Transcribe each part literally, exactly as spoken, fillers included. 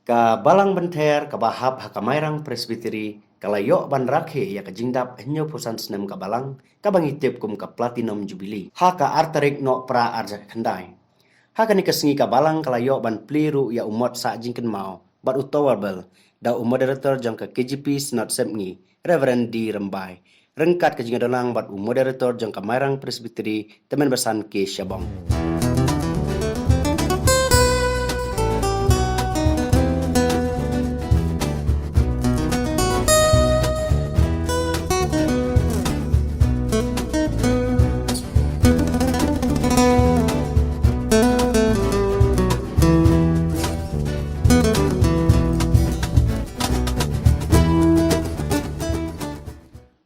Ka Balang Bynther kaba hap ha ka Mairang Presbytery ka la ïoh ban rakhe ïa ka jingdap hynñiewphew san snem ka Balang, kaba ngi tip kum ka Platinum Jubilee, ha ka ar tarik Nohprah arhajar khyndai. Ha kane ka sngi ka Balang ka la ïoh ban plie ruh ïa u mot sah jingkynmaw bad u Tower Bell da u Moderator jong ka K J P Synod Sepngi, Reverend D Rymbai, ryngkat ka jingïadonlang bad u Moderator jong ka Mairang Presbytery, Tymmen Basan K Shabong.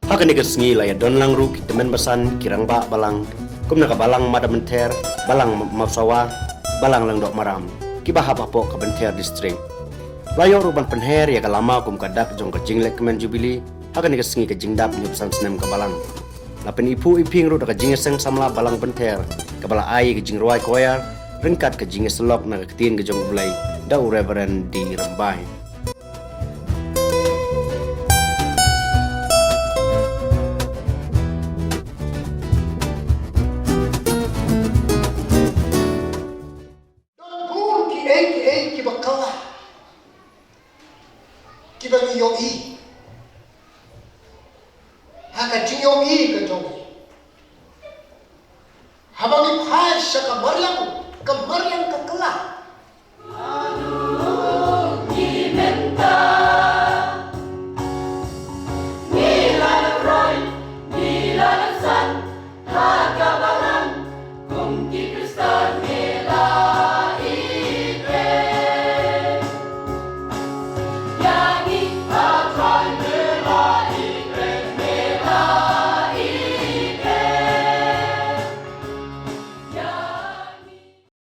Ha kane ka sngi la ïadonlang ruh ki tymmen basan, ki rangbah balang, kum na ka Balang Mada Bynther, Balang Mawsawa, Balang Lyngdoh Maram, kiba hap hapoh ka Bynther District. La ïoh ruh ban pynher ïa ka lama kum ka dak jong ka jingleh kmen Jubilee ha kane ka sngi ka jingdap hynñiewphew san snem ka Balang. La pyniphuh iphieng ruh da ka jingïaseng samla Balang Bynther, kaba la ai ka jingrwai choir ryngkat ka jingïasyllok na ka Ktien ka jong U Blei da u Reverend D Rymbai. Don bun kiei kiei kiba kylla, kiba ngi ïohi